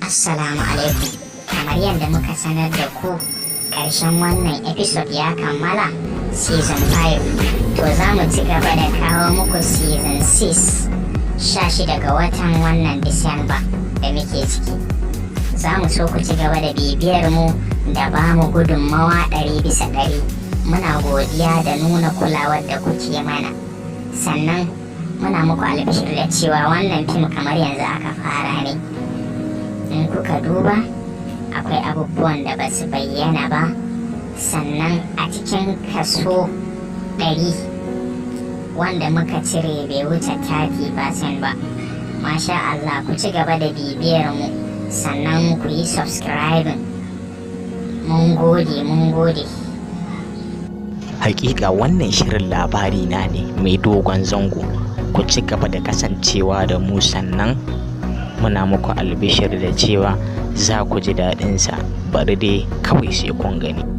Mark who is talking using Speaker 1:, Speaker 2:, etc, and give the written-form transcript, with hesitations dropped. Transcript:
Speaker 1: Assalamu alaikum. Kamar yadda muka sanar da ku, ƙarshen wannan episode ya kammala, season 5. To, za mu ci gaba da kawo muku season 6 16 ga watan wannan Disamba da muke ciki. Za mu so ku ci gaba da bibiyar mu da ba mu gudunmawa 100%. Muna godiya da nuna kulawar da kuke mana. Sannan muna muku albishir da cewa wannan fim kamar yanzu aka fara ne. In kuka duba, akwai abubuwan da ba su bayyana ba. Sannan a cikin kaso 100 wanda muka cire, bai wuce 30% ba. Masha Allah, ku ci gaba da bibiyar mu, sannan ku yi subscribing. Mun gode, mun gode.
Speaker 2: Hakika wannan shirin Labari Na ne mai dogon zango. Ku ci gaba da kasancewa da mu, sannan muna muku albishir da cewa za ku ji daɗinsa. Bari dai kawai sai kun gani.